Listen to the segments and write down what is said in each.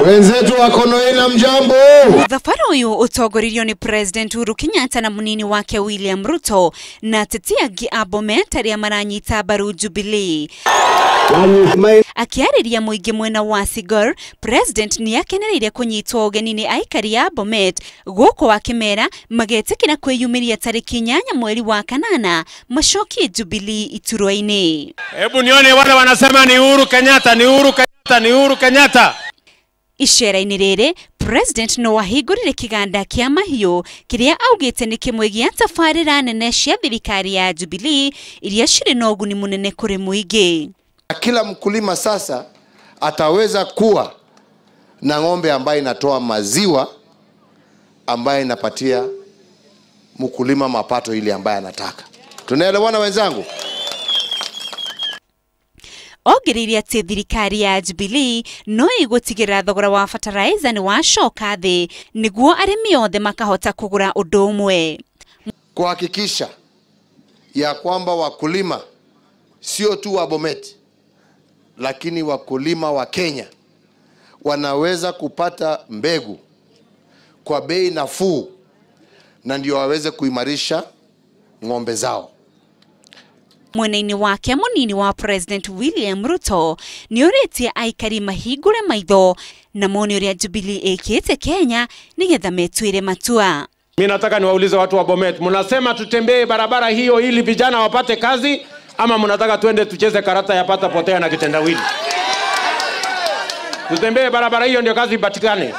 Wenzetu wa Konoina mjambo. Thabarĩ ũyũ ũtongoririo nĩ President Uhuru Kenyatta na mũnini wake William Ruto na ateti angĩ a Bomet arĩa maranyita mbaru Jubilee. Akĩarĩria mũingĩ mwena wa Sigor, President nĩ akenereire kũnyitwo ũgeni nĩ aikari a Bomet gũkũ akĩmera magetĩkĩra kwĩyumĩria tarĩki 8 mweri wa 8 macokie Jubilee iturwa-inĩ. Hebu nione wale wanasema ni Uhuru Kenyatta, ni Uhuru Kenyatta, ni Uhuru Kenyatta. Icera-inĩ rĩrĩ, President no ahingũrire kĩganda kĩa mahiũ kĩrĩa augĩte nĩ kĩmwe gĩa tabarĩra nene cia thirikari ya Jubilee iria cirĩ na ũguni mũnene kũrĩ mũingĩ. Kila mkulima sasa ataweza kuwa na ng'ombe ambaye inatoa maziwa ambaye inapatia mkulima mapato ile ambaye anataka. Tunaelewana wenzangu? Ongereire atĩ thirikari ya Jubilee no ĩgũtigĩrĩra thogora wa fertilizer nĩ wacoka thĩ nĩguo arĩmi othe makahota kũgũra ũndũ ũmwe. Kuhakikisha ya kwamba wakulima sio tu wa Bomet lakini wakulima wa Kenya wanaweza kupata mbegu kwa bei nafuu na ndio waweze kuimarisha ng'ombe zao. Mwena-inĩ wake mũnini wa President William Ruto nĩorĩtie aikari mahingũre maitho na mone ũrĩa Jubilee ĩkĩte Kenya nĩgetha metuĩre matua. Mimi nataka niwaulize watu wa Bomet, mnasema tutembee barabara hiyo ili vijana wapate kazi ama mnataka tuende tucheze karata ya pata potea na kitendawili? Tutembee barabara hiyo ndio kazi ipatikane.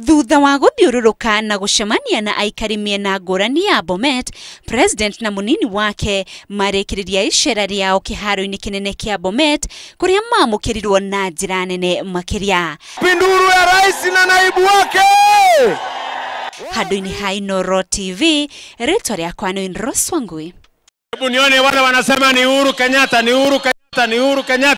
Thutha wa gũthiũrũrũka na gũcemania na aikari mĩena ngũrani ya Bomet, President na mũnini wake marĩkĩrĩria icera rĩao kĩharo-inĩ kĩnene kĩa Bomet kũrĩa maamũkĩrirwo na njĩra nene makĩria. Pinduru ya rais na naibu wake. Handũ-inĩ ha Inooro TV, rĩtwa rĩakwa nĩ Rose Wangui. Hebu nione wale wanasema ni Uhuru Kenyatta, ni Uhuru Kenyatta, ni Uhuru Kenyatta.